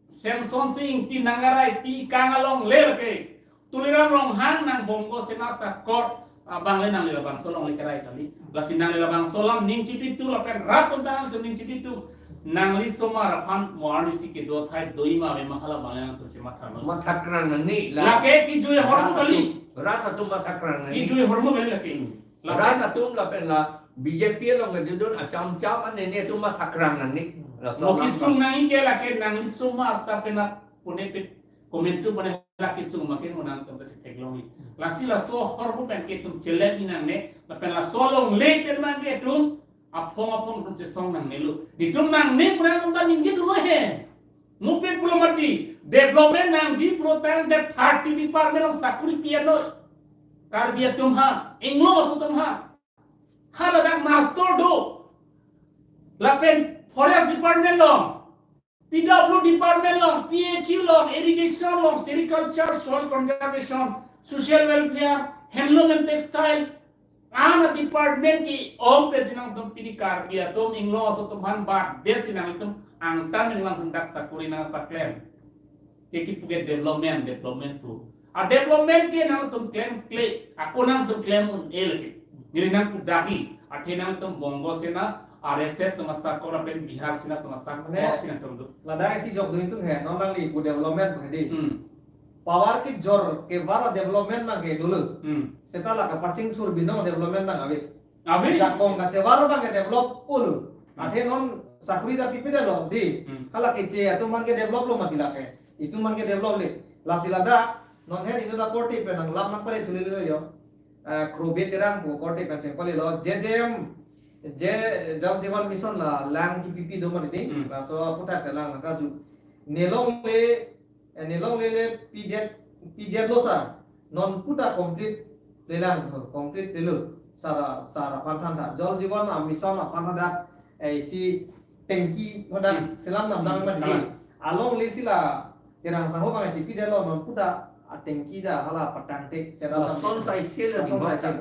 Semson Sing Ingti nang arai pi kang alongle lake. Tuliram Ronghang nang Bongo Sena sakor abang le nangli labangso alongle kerai kali. Lasi nangli labangso alam ning chipitu lapen rat atum ta nangli ning chipitu. Nangli osomar aphan mo arnisi kedo athai do-i ma ave ma hala abang le nangtum chematha non. Mathakrang nangne la. Lake kejui ahormu kali. Rat atum mathakrang nangne. Kejui ahormu kali lake. Lake rat atum lapen la B J P along kedodun acham cham an nene atum mathakrang nangne. Laso alam kesung nang-i ke lake nangli osomar ta penap pune pit komentu pune lake kesung make mo nangtum ta theklong-i. Lasi laso ahormu pen ke itum chelem-i nangne, lapen laso alongle pen ma ke itum aphong aphong itum chesong nangnelo. Itum nangne pura itum ta ningjedunlo he. Mupet pulo mati, development nangji pulotangte thirty department along sakuri pi-etlo. Karbi atum ha, Inglong aso atum ha. Haladak master do. Lapen forest department along, P W department along, P H E along, irrigation along, sericulture, soil conservation, social welfare, handloom and textile, an department ke-ong pensi nangtum pini Karbi atum Inglong aso atum aphan badet si nangtum angtan pen nangtum dak sakuri nangpaklem. Ke kipu ke development, development pu. A development ke nangtum klemkle, ako nangtum klem un-e lake. Neli nangpu dak-i, athe nangtum Bongo Sena, R S S atum asakor lapen Bihar Sena atum asakor Mane, si nangtum do. Ladak isi jokdun itum he, non nangli pu development pu he di. Hmm. Power kejor kevar development abang ke dolo. Hmm. Seta la kapachingthur binong development abang ave. Ave. Jakong kachevar abang ke develop-olo. Hmm. Athe non sakuri ta pipedetlo di. Hmm. Hala keche atum aphan ke develop-lo mati lake. Itum aphan ke develop-le. Lasi ladak non he itum ta korte pen nang lam nangpale thulelo yo. Eh, Krobe Terang pu korte pen seng palelo. J J M, J, Jal Jeevan Mission la lang kipipi do mati di. Hmm. Laso aputhak si lang nangkarju. Nelongle, eh, nelongle le pidet, pidetlo sir. Non puta complete lelang tho, complete lelo. Sara, sara aphan than tha. Jal Jeevan a mission aphan hadak, eh, isi tanki hadak Hmm. selam dam dam Hmm. mati di. Kalang. Alongle si la Terang saho abang chipidetlo non puta a tanki ta hala patangte selam dam Lason dam. Saisel Lason ding Saisel.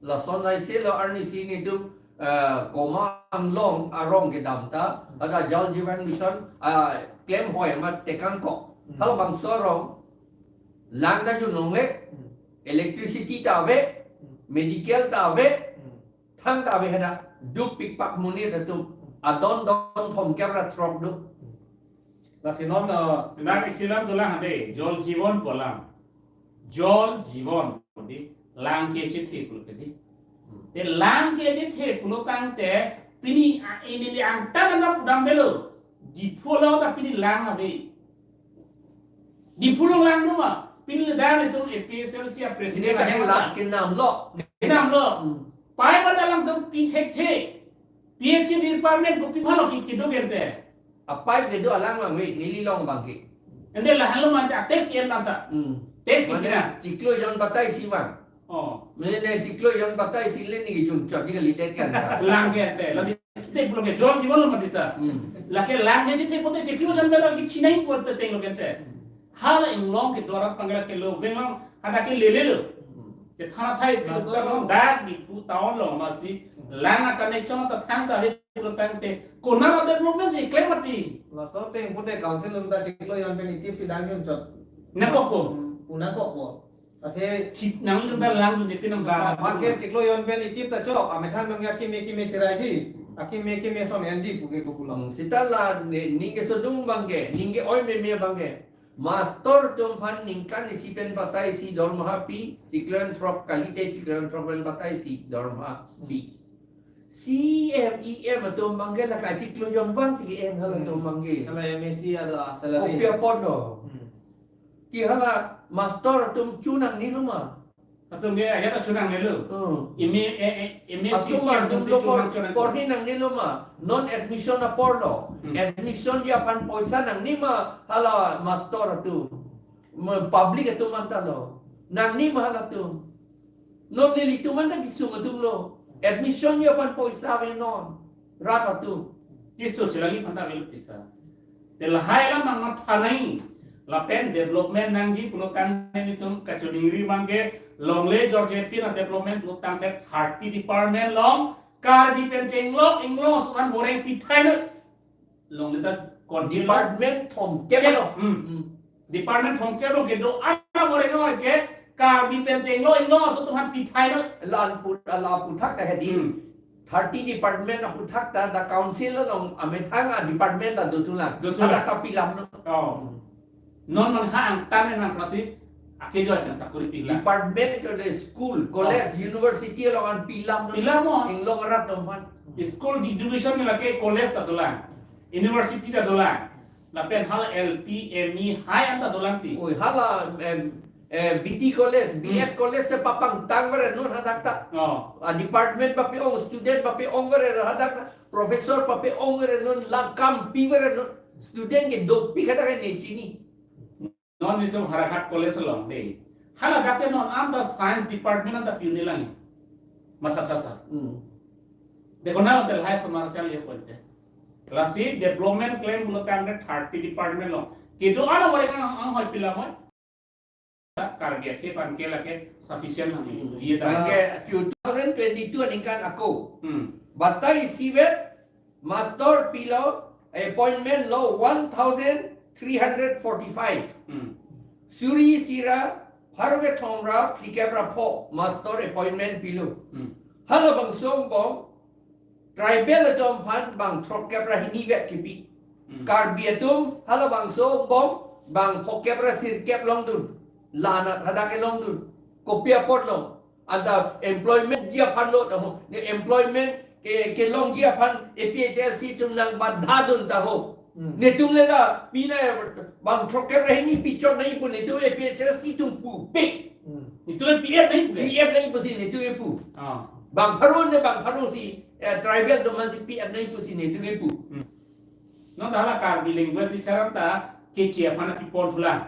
Lason Saisel lo arnisi nelitum, eh, Komang Anglong arong kedam ta, ada Jal Jeevan Mission, eh, klem hoi amat tekangkok. Hmm. Halabangso arong, lang ta junongle, Hmm. electricity ta ave, Hmm. medical ta ave, Hmm. thang ta ave hadak, duk pikpak monit atum, adon don thomkep ra throk do. Hmm. Lasi non, eh, Dak isi alam dolang ade, Jal Jeevan pu alam. Jal Jeevan pu di, lang kechethe pulo ke di. Hmm. Te lang kechethe pulotangte, pini a, neli angtan nangpudamdetlo. Diphu along ta pini lang ave. Diphu along lang do ma, pini le dak itum A P H L C a president Ini ahem tadi ta lang kenamlo. Kenamlo. Hmm. Pai pada lang itum pi thekthe. P H E department kopi aphanlo ke, kedo gente. A pipe kedo alang lang ave, neli long abang ke. Ante lahenlo mate a tax en anta. Hmm. Tax Mane kepina. Chiklo jon batai isi abang. Oh. Mane chiklo jon batai isi le neli jun chot ni kali tet kan ta. Lang ke ante. Lasi te pulo ke Jal Jeevan lo mati sir. Hmm. Lake lang ke chithe pote chiklo jon bela ke chinai pote tenglo gente. Hala Inglong kedo arat abang ke lake lo, veng lang hadak ke lelelo. Hmm. Chethan athai Laso pilo dak Diphu town along masi lang a connection ta thang ta ave pulotangte. Konat a development si klem mati. Laso ateng pute council along ta chiklo jon pen itip si lang jun chot. Nangkokpo. Hmm, pu nangkokpo. Athe Thik nang jun ta lang jun jepi nang ba ta. Market chiklo jon pen itip ta chok, amethang nang ya keme keme chiraiji. Akeme keme son enji pu ke pu pulo. Hmm, seta la ni, ning kesodung abang ke, ning ke-oi meme abang ke. Master atum aphan ningkan isi pen batai isi dormaha pi, chiklo jon throk kalite chiklo jon throk pen batai isi dormaha pi. C M, E M atum abang ke la kachiklo jon vang si ke-en halatum abang ke. Hala M A C ada salary. Kopi apotlo. Hmm. Ke hala master atum chu nangnelo ma. Atum ke ajat ta chu nangnelo. Hmm. M A, eh, eh, M A C C Asomar atum atum si lo chu por, nang chu nang. Porhi nangnelo ma. Non admission aporlo. Hmm. Admission ji aphan poisa nangne ma hala master atum. Ma public atum anta lo. Nangne ma halatum. Non nelitum anta kesung atum lo. Admission ji aphan poisa ave non. Rat atum. Keso chelangji aphan ta avelo tisa. Te lahai alam nangmatha nangji. Lapen development nangji pulo tangte nelitum kachiningri abang ke longle jorjepin a-development pulo tangte thirty department along Karbi pen chenglok inglong aso aphan boreng pithai noi. Longle ta kon department thomkep along. Hmm. Hmm. Department thomkep along kedo-an aboreng noi ke Karbi pen chenglok inglong aso atum aphan pithai noi. La-an pu-, la aphuthak ta hedi. Hmm. Thirty department aphuthak ta, the council along amethang a-department ta dothulang. Dothulang. Hadak ta pilam non. Oh. Non mangha angtan nang klasi akejoi nang sakuri pilam. Department kejoi, school, college, oh, university along an pilam non. Pilam, oh. Inglong arat atum aphan. School education ke lake college ta dolang. University ta dolang. Lapen hala L P, M E, high an ta dolang ti. Oi, hala, em, eh, B T college, B Ed, hmm, college te papangtang veren non hadak ta. Oh. A-department pape-ong, student pape-ong veren hadak ta. Professor pape-ong veren non, lang kam pi veren non. Student ke dopik hadak ne chini. Non nelitum Howraghat College along dei. Hala dak te non an ta science department an ta pi-un-e lang. Mathatha sir. Hmm. Dei konat hotel hai osomar charli apot te. Lasi development claim pulo tangte thirty department along kedo-an aboreng anghoi pilam noi. Karbi akhei aphan ke lake sufficient nang. Hmm. Ye ta. Anke two thousand twenty-two aningkan ako. Hmm. Batai isivet mastor pilo appointment lo one thousand three hundred forty-five. Hmm. Suri isi ra pharo kethom ra phlikep ra pho mastor appointment pilo. Hmm. Halabangso angbong tribal atum aphan bang throkkep ra hini vek kipi. Hmm. Karbi atum halabangso angbong bang phokep ra sirkep longdun. La-an hadak ke longdun. Kopi apot long. Anta employment ji aphan lo ta ho. Ne employment ke, kelongji aphan A P H L C atum nang badha dun ta ho. Hmm. Netum le ta pina bang throkkep ra hini pichot nangji pu netum A P H L C atum pupe. Hmm. Netum P F nangji pu ke? P F nangji pusi netum pu. Ah. Bang pharo ne bang pharo si, eh, tribal atum aphan si P F nangji pusi netum pu. Hmm. Non ta hala Karbi language teacher an ta keche aphan pipon thulang.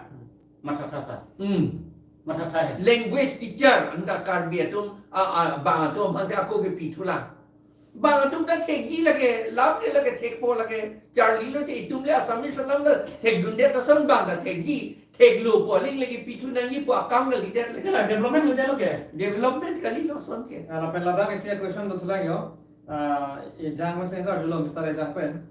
Mathatha sir. Hmm. Mathatha he. Language teacher anta Karbi atum, a, a, bang atum aphan si ako kepi thulang. Bang atum ta thekji lake, lam ke lake thekpo lake, charlilo te itum le Assamese alam ta thekdunde ta ason bang ta thekji, theklo pu aling lake pithu nangji pu akam kalidet lake. Hala development lo jalo ke? Development kalilo ason ke. Ah, lapen ladak isi question dothulang yo. Ah, Ejang pen sengkar julo Mister Ejang pen.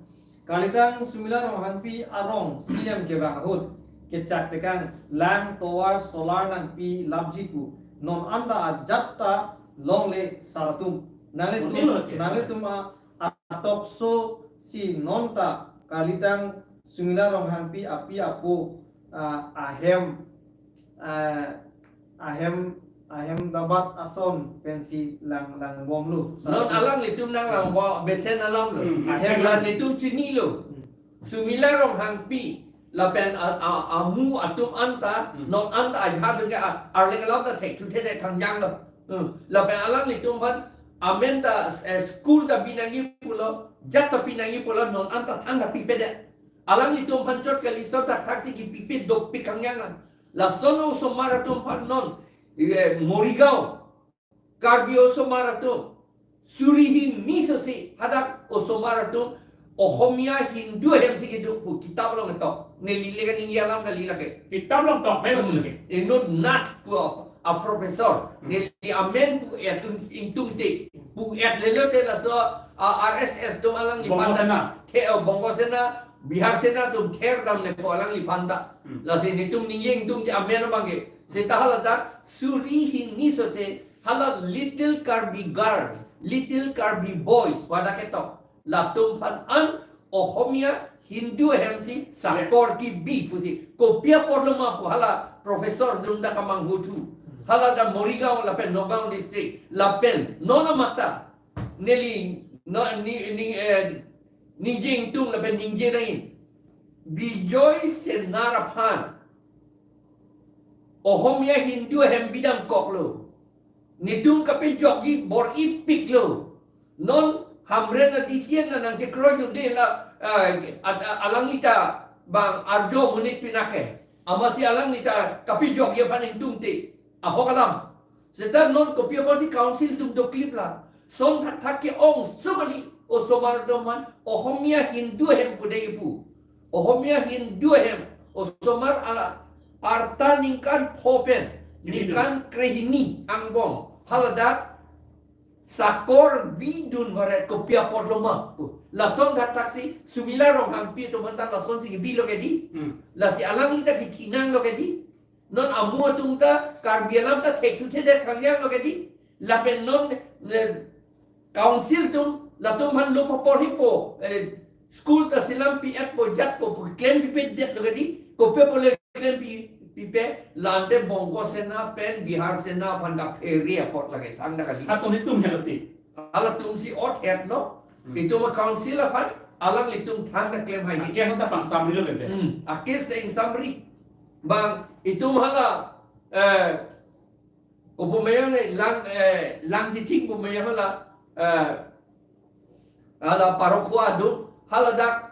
Kalitang Sumila Ronghangpi arong C M kevang ahut kechak tekang lang tovar solar nangpi lapji pu non anta ajat ta longle sar atum. Nanglitum, longle lo ke? Nanglitum a, atokso si non ta kalitang Sumila Ronghangpi api apo, ah, ahem, ah, ahem, ahem dabat ason pensi lang, langbomlo. Non alanglitum nang langbom, besen alam lo. Hmm. Ahem la netum chinilo. Hmm. Sumila Ronghangpi lapen a, a, amu atum anta, hmm, non anta ajahak ke a, arleng alam ta thekthuthe de thangjang lo. Hmm. Lapen alanglitum aphan amen ta, eh, school ta pinangji pulo, jat ta pinangji pulo, non anta thang ta pipedet. Alanglitum aphan chot kali, so thakthak si kipipe dopik khangjang an. Lason osomar atum aphan non, eh, Morigaon Karbi osomar atum suri hini sose hadak osomar atum Ohomia Hindu ahem si kedo pu kitap along ketok. Neli le kaningje alam kali lake. Kitap along tok, hai, hmm, lake. Inut Nath pu a professor. Hmm. Neli amen pu-et ingtungte. Pu-et lelo te laso, ah, R S S atum alangliphan ta. Bongo Sena. The, oh, Bongo Sena, Bihar Sena atum ther damne ko alangliphan ta. Hmm. Lasi netum ningje ingtungte amen abang ke. Seta hala ta suri hini sose hala Little Karbi Girls, Little Karbi Boys pu hadak ketok. Latum aphan an Ohomia Hindu ahem si sakor kibi pusi. Kopi apotlo ma pu hala professor atum ta kamanghuthu. Hala ta Morigaon lapen Nagaon district. Lapen non amat ta neli no, ni, ni, eh, ningje ingtung lapen ningje nangji. Bijoy Senar aphan Ohomia Hindu ahem bidam koklo. Netum kapejokji bor-ipiklo. Non Hamren a D C na nangchekroidunde la, ah, at-, a-, alangli ta bang arjo monit pinake. Amatsi alangli ta kapejokji aphan ingtungte. Ahok alam. Seta non kopi apotsi council atum doklip la. Son thakthak ke-ong so kali osomar atum aphan Ohomia Hindu ahem pu dei pu. Ohomia Hindu ahem, osomar a, arta ningkan pho pen, ningkan krehini angbong, haladak sakor bidun varet kopi apotlo ma. Lason dak thaksi Sumila Ronghangpi atum aphan ta lasonsi bilo ke dei. Hmm. Lasi alangli ta kithi nanglo ke dei. Non amu atum ta Karbi alam ta thekthuthe det khangjang lo ke dei. Lapen non, eh, council atum, latum aphan lo paporhipo, eh, school ta selam pi-et po jat po pu klem pipe det lo ke dei. Kopi apot le klem pi, pipe, la ante Bongo Sena pen Bihar Sena aphan kaphere apot lake thangta kali. Halatum itum helo te. Halatumsi ot hetlo. Hmm. Itum a council aphan, alanglitum thangta klem hai. A case ta pangsamrilo ke te. Hmm. A case ta ingsamri. Bang itum hala, eh, kopi ma ya ne lang, eh, Langthithing pu ma ya hala, eh, hala parokho adung, haladak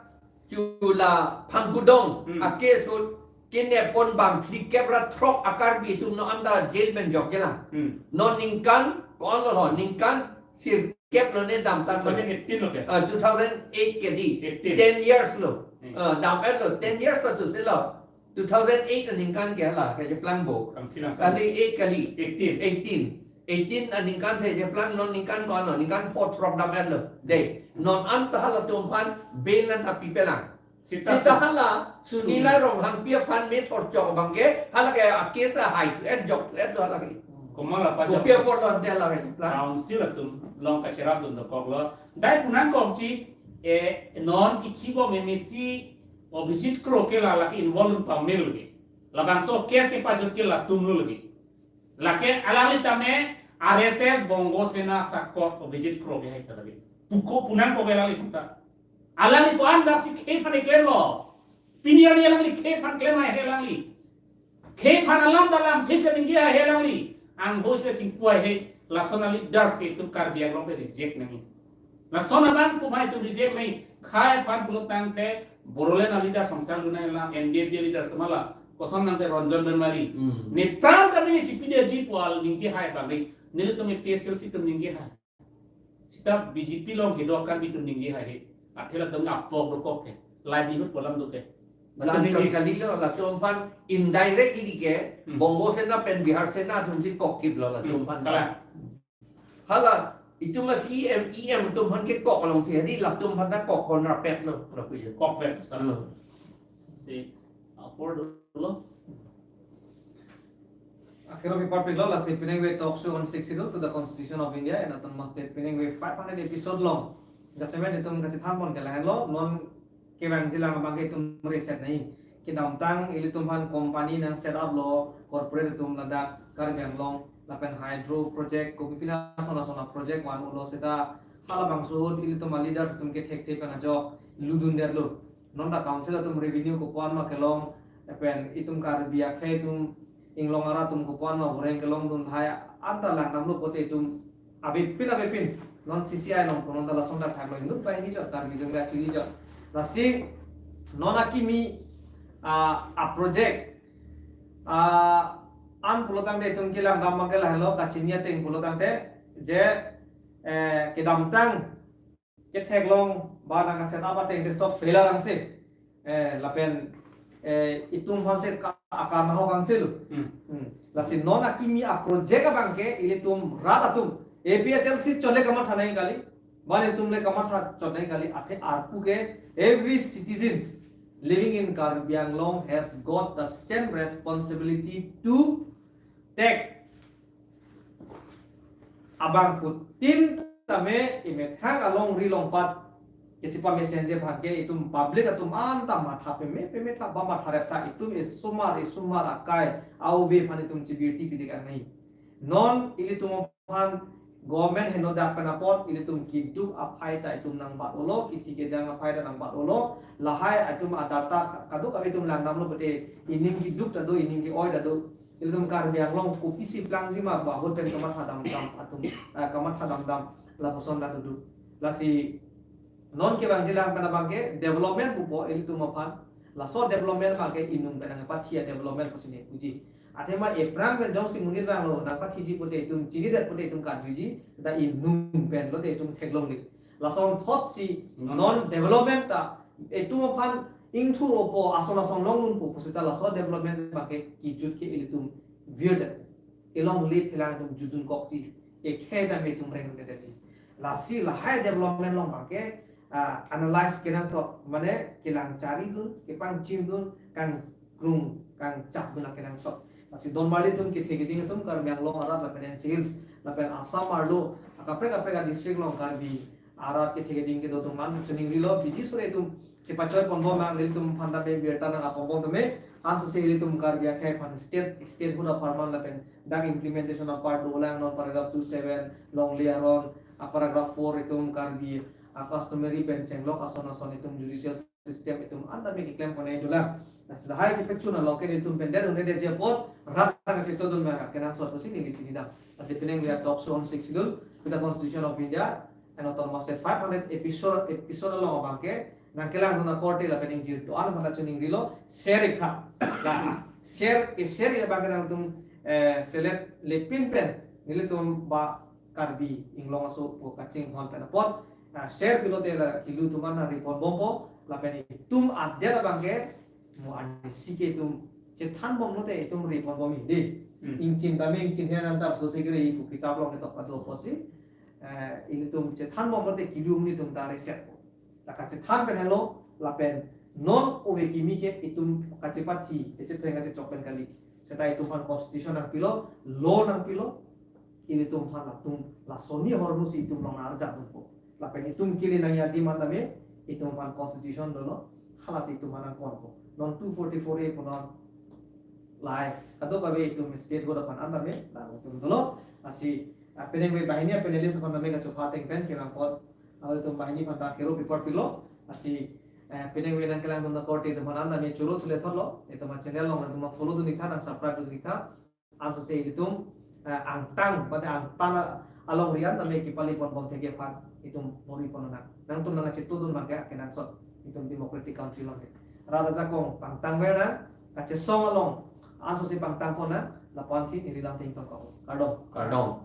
chula Phangkudong, Hmm. a case ahut kenepon bang phlikep ra throk a Karbi atum non anta jail pen jokjelang. Hmm. Non ningkan, ko-an lo ho, ningkan sirkep lo ne damtang lo. Two thousand eighteen lo ke? Ah, two thousand eight ke dei. Eighteen. Ten years lo. Hmm. Ah, dam-et lo, ten years ta tu silo. Two thousand eight aningkan ke hala, kacheplang bo. Kangthi lang sa. Kali eight kali. Eighteen. Eighteen. Eighteen aningkan si cheplang, non ningkan ko-an lo, ningkan pho throk dam-et lo. Dei, non anta halatum aphan bail anta pipelang. Sita Sita su- hala, Sumila Ronghangpi aphan methor chok abang ke, hala ke a case ahai thu-et jok thu-et lo hala ke. Komat apot jok. Kopi apot lo ante hala kacheplang. Council atum, along kacherap atum dokoklo. Dai pu nangkokji, eh, non kithi bom M A C Abhijit Kro ke la lake involve dun pamelo ke. Labangso case kepajut ke latum lo lake. Lake alangli tame R S S Bongo Sena sakor Abhijit Kro ke hai ta lake. Pu ko pu nangkok ke alangli puta. Alangli ko-an bak si khei aphan klemlo. Pini arni alangli khei aphan klem hai he alangli. Khei aphan alam ta lamthe si ningje hai he alangli. Angho si chingpu hai he. Lason a leaders ke itum Karbi Anglong pen reject nangji. Lason abang pu aphan itum reject nangji. Khei aphan pulo tangte Bodoland a leader Songsang Dun alam, N D F B leader semala. Koson nangte Ranjan Dharmari. Hmm. Nepran kami ni chipidetji pu al ningje hai abang ni. Nelitum A P H L C atum ningje hai. Sita B J P along kedo akan bi atum ningje hai he. Athe latum apok dokok he. Livelihood pu alam do ke. Latum ningje. Langchon kalilo, latum aphan indirectly ke, Hmm. Bongo Sena pen Bihar Sena atumsi kokthiplo latum Hmm, aphan. Kalang. Hala, itum C E M, E M atum aphan kekok alongsi, hadi latum aphan ta kokkok rapetlo, lapu ya. Kokpet, sa. Hmm. Si, apor dolo. Akhiro kepapiklo, lasi penang ave talk show on Sixth Schedule to the Constitution of India and Autonomous State penang ave five hundred episode along. Jasemet itum kachethanpon ke lahenlo, non kevangjilang abang ke itum reset nangji. Kedamtang ilitum aphan company nang set up lo, corporate atum ladak Karbi Anglong, lapen hydro project, kopi pina sona sona project van-ulo seta halabangso ahut ilitum a leaders atum ke thekthe pen ajok ludundetlo. Non ta council atum revenue kopi-an ma kelong, lapen itum Karbi akhei atum, inglong arat atum kopi-an ma boreng kelongdun hai anta langdamlo pote itum avepin avepin non C C I along pu non ta lason ta thaklo, inut banghini chot, Karbi Anglong achili chot. Lasi non akimi, ah, a project, ah, an pulo tangte itum kelangdam abang ke lahenlo, kachini ateng pulo tangte je, eh, kedamtang ketheklong ba nang ka set up ateng te sob failure angse. Eh, lapen, eh, itum aphansi ka, akar nahok angse lo. Hmm. Hmm. Lasi non akimi a project abang ke ilitum rat atum A P H L C chot le kamatha nangji kali. Ba nelitum le kamatha chot nangji kali. Athe arpu ke every citizen living in Karbi Anglong has got the same responsibility to take abangphutin tame imethang alongri longpat kechipamesen ji aphan ke itum public atum anta matha peme peme tha ba matha rep tha, itum isomar isomar akai a-ove aphan itum chibirti pidikang nangji. Non ilitum aphan government heno dak pen apot ilitum keduk aphai ta itum nangbat-olo, kithi kejang aphai ta nangbat-olo, lahai atum a data kadokave itum langdamlo pote ining keduk ta do, ining ke-oi ta do. Ilitum Karbi Anglong kopisi plangji ma ba ahut pen kamatha damdam atum, eh, kamatha damdam lapuson ta do. Lasi non kevangjilang pen abang ke development pupo ilitum aphan. Laso development abang ke inung pen nangpathi a development pusi ne puji. Athema ephrang pen jongsi monit vanglo nangpathiji pote itum chinidet pote itum kadviji, ta inung pen lote itum theklongle. Lason thotsi non development ta itum aphan ingthur-opo, ason ason longdunpo pusita laso development abangke kejut ke ilitum virdet. Ilongle phelang atum jutdun koksi. Ekhei dam itum rengdetji. Lasi lahai development along abangke, ah, analyze kenangkrok, mane kelang charidun, kepangchimdun, kangkrung, kangchapdun akenangsot. Lasi donmarli atum kethe keding atum Karbi Anglong arat lapen N C Hills lapen Assam arlo akaprek kaprek a-district along Karbi arat kethe keding kedo atum aphan chiningrilo, bidi sore itum chepachoi ponbom, nang nelitum aphan tame birta nang-a ponbom tame, ansose ilitum Karbi akhei aphan state, statehood apharman lapen dak implementation apart dolang non paragraph two seven, longle aron, a paragraph four itum Karbi a-customary pen chenglok ason ason itum judicial system itum an tame keklem pon-e dolang. Lasi lahai kepachun along ke itum pen det un-edetji apot rat nangkachetongdun ma akenangsot pusi neli chinidam. Lasi penang we are talk show on Sixth Schedule with the Constitution of India and Autonomous State five hundred episode, episode along abangke nangkelangdun akorte lapen ingjir do-an aphan chiningrilo, share iktha. La, share, ke share abangke nangtum, eh, select lepin pen nelitum ba Karbi Anglong aso pu kachinghon pen apot, ah, share pilote la kilu atum an nangri ponbompo, lapen itum adet abangke mo arnisi ke itum chethanbomlote itum ri ponbom hedi. Hmm. Ingchim tame ingchim he nang char so se kere ipu kitap along ketok kado apotsi, eh, ilitum chethanbomlote kilu amonit atum ta reset po. La kachethan pen helo, lapen non ove kimi ke itum kachepathi, kachetheng kachechok pen kali. Seta itum aphan constitution nangpilo, law nangpilo, ilitum aphan latum lasoni ahormu si itum along arjap dunpo. Lapen itum kili nangji adim an tame itum aphan constitution dolo, halasi itum aphan nangponpo. Non two forty-four A pu non lahai kadokave itum statehood aphan an tame latum dolo. Lasi, ah, penang we banghini a-panelist aphan tame kachopha ateng pen kevang apot, ah, itum banghini aphan ta kero paper pilo. Lasi, eh, penang we nangkelangdun akorte itum aphan an tame choro thule thotlo. Itum a-channel along nangtum follow dun iktha, nang subscribe dun iktha. Ansose itum, eh, angtang, mate angtan alongri an tame kepali ponbom thekji aphan itum bor-i ponnang. Nangtum nangkachetongdun abangke akenangsot itum democratic country along ke. Rat ajakong pangtang ver nang, kachesong along ansose pangtang ponnang, lapu-an si neli lam ting tong kok. Kardom. Kardom.